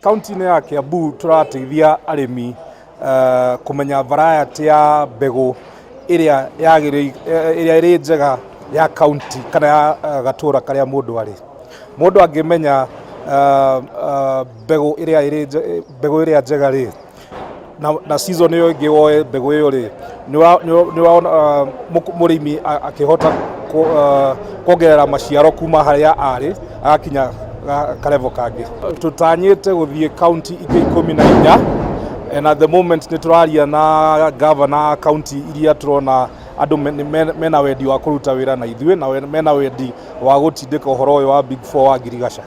Kaunti-inĩ ya Kiambu tũrateithia arĩmi kũmenya variety ya mbegũ ĩrĩa yagĩrĩire, ĩrĩa ĩrĩ njega ya kaunti kana ya gatũra karĩa mũndũ arĩ. Mũndũ angĩmenya mbegũ ĩrĩa ĩrĩ mbegũ ĩrĩa njega rĩ, na season ĩyo ĩngĩ woe mbegũ ĩyo rĩ, nĩ ũrona mũrĩmi akĩhota kuongerera maciaro kuma harĩa arĩ agakinya ka level kangĩ. Tũtanyĩte gũthiĩ kaunti ingĩ 14, and at the moment nĩ tũraria na governor kaunti iria tũrona andũ mena wendi wa kũruta wĩra na ithuĩ na mena wendi wa gũtindĩka ũhoro ũyũ wa Big Four wa ngirigaca.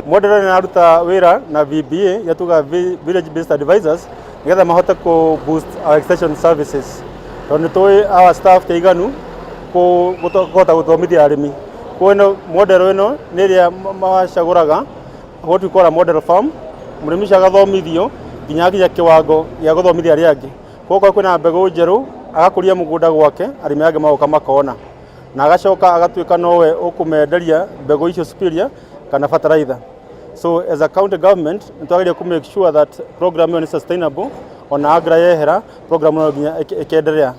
Model ĩno ĩraruta wĩra na VBA yatuga Village Based Advisors nĩgetha mahote kũ boost our extension services, tondũ nĩ tũĩ our staff ti aiganu kũhota gũthomithia arĩmi. Koguo ĩno model ĩno nĩ ĩrĩa macagũraga what we call a model farm. Mũrĩmi ũcio agathomithio nginya akinya kĩwango gĩa gũthomithia arĩa angĩ. Koguo kwĩna mbegũ njerũ, agakũria mũgũnda gwake, arĩmi angĩ magoka makona, na agacoka agatuĩka nowe ũkũmenderia mbegũ icio superior kana fertilizer. So as a county government nĩ twagĩrĩire kũ make sure that program ĩyo nĩ sustainable, ona AGRA yehera, program ĩyo nginya ĩkenderea.